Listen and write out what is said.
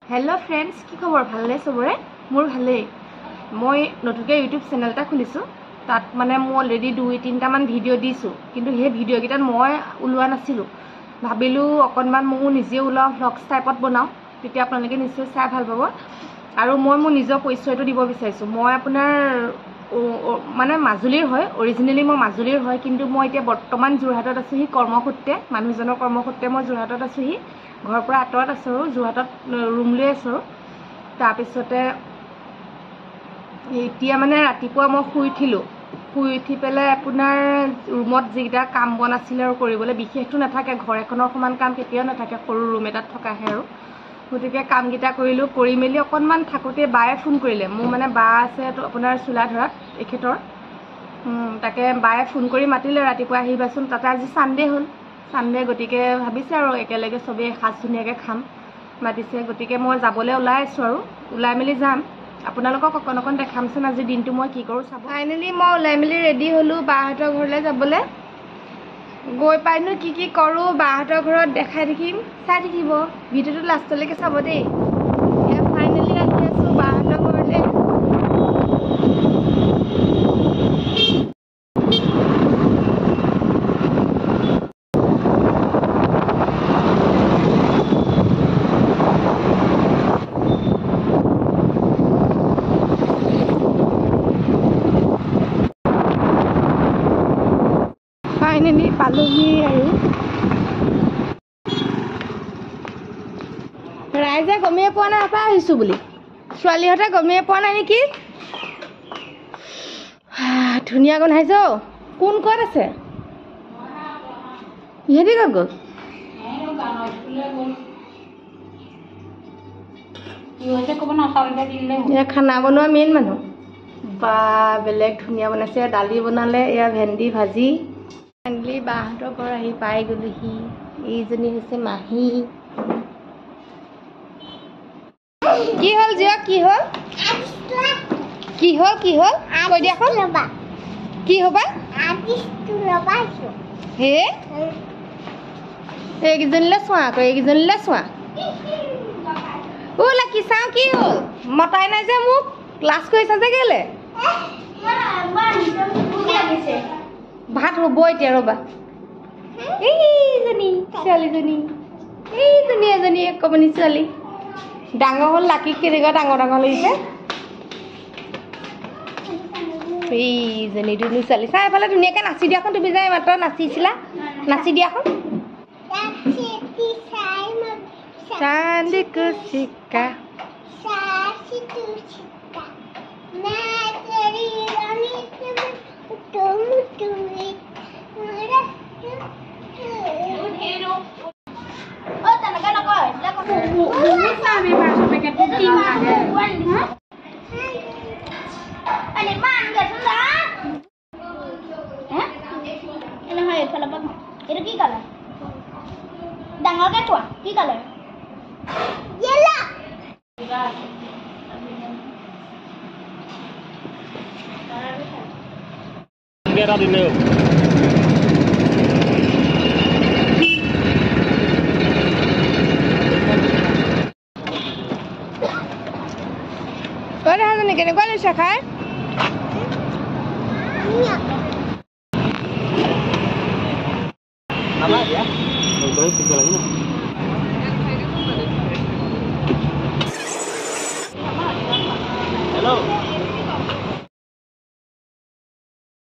Hello' friends, কি খবৰ? ভালনে চবৰে? মোৰ ভালেই। মই নতুনকৈ ইউটিউব চেনেল এটা খুলিছোঁ। তাত মানে মই অলৰেডি 2-3টামান ভিডিঅ' দিছোঁ, কিন্তু সেই ভিডিঅ'কেইটাত মই ওলোৱা নাছিলোঁ। ভাবিলোঁ অকণমান ময়ো নিজে ওলাওঁ, ভ্লগছ টাইপত বনাওঁ, তেতিয়া আপোনালোকে নিশ্চয় চাই ভাল পাব। আৰু মই মোৰ নিজৰ পৰিচয়টো দিব বিচাৰিছোঁ। মই আপোনাৰ মানে মাজুলীৰ হয়, অৰিজিনেলি মই মাজুলীৰ হয়, কিন্তু মই এতিয়া বৰ্তমান যোৰহাটত আছোঁহি কৰ্মসূত্ৰে। মানুহজনৰ কৰ্মসূত্ৰে মই যোৰহাটত আছোঁহি, ঘৰৰ পৰা আঁতৰত আছোঁ আৰু যোৰহাটত ৰুম লৈ আছোঁ। আৰু তাৰপিছতে এতিয়া মানে ৰাতিপুৱা মই শুই উঠিলোঁ। শুই উঠি পেলাই আপোনাৰ ৰুমত যিকেইটা কাম বন আছিলে আৰু কৰিবলৈ, বিশেষটো নাথাকে, ঘৰ এখনৰ সমান কাম কেতিয়াও নাথাকে, সৰু ৰুম এটাত থকাহে আৰু। গতিকে কামকেইটা কৰিলোঁ, কৰি মেলি অকণমান থাকোঁতে বায়ে ফোন কৰিলে। মোৰ মানে বা আছে আপোনাৰ চোলাধৰাত এখেতৰ, তাকে বায়ে ফোন কৰি মাতিলে ৰাতিপুৱা আহিবাচোন। তাতে আজি ছানডে হ'ল, ছানডে, গতিকে ভাবিছে আৰু একেলগে চবেই এসাঁজ ধুনীয়াকৈ খাম, মাতিছে। গতিকে মই যাবলৈ ওলাই আছোঁ আৰু ওলাই মেলি যাম। আপোনালোকক অকণ অকণ দেখামচোন আজি দিনটো মই কি কৰোঁ চাব। ফাইনেলি মই ওলাই মেলি ৰেডি হ'লোঁ বাহঁতৰ ঘৰলৈ যাবলৈ। গৈ পাইনো কি কি কৰোঁ বাহঁতৰ ঘৰত দেখাই থাকিম, চাই থাকিব, ভিডিঅ'টো লাষ্টলৈকে চাব দেই। এতিয়া ফাইনেলি আহি আছোঁ বাহঁতৰ ঘৰলৈ। ফাইনেলি পালোহি আৰু। ৰাইজে গমেই পোৱা নাই পৰা আহিছোঁ বুলি, ছোৱালীহঁতে গমেই পোৱা নাই নেকি? ধুনীয়া গোন্ধাইছে অ'। কোন ক'ত আছে? ইহঁতি ক'ত গ'ল? খানা বনোৱা মেইন মানুহ বা বেলেগ ধুনীয়া বনাইছে। দালি বনালে, এয়া ভেন্দি ভাজি। ফাইনেলি বাহঁতৰ ঘৰ আহি পাই গ'লোহি। এইজনী হৈছে মাহী। কি হ'ল জীয়া? কি হ'ল? কি হ'ল? কি হ'ল কৈ দিয়াখন? কি হ'বা? হে, এইকেইজনীলৈ চোৱা আকৌ, এইকেইজনীলৈ চোৱা। অ' লাকি চাওঁ কি হ'ল? মতাই নাই যে মোক, ক্লাছ কৰিছা যে কেলে? ভাত হ'ব এতিয়া, ৰ'বা। এইজনী ছোৱালীজনী, এইজনী এজনী অকণমানি ছোৱালী, ডাঙৰ হ'ল। লাকিক কেনেকুৱা ডাঙৰ ডাঙৰ লাগিছে। এইজনী দুনু ছোৱালী, চাই এফালে ধুনীয়াকৈ নাচি দিয়াখন। তুমি যে মাত্ৰ নাচিছিলা, নাচি দিয়াখন। চান্দি চিকা ডাঙৰকে কোৱা, কি কালাৰ? দেহাজনী কেনেকুৱা লৈছে খাই? হেল্ল'।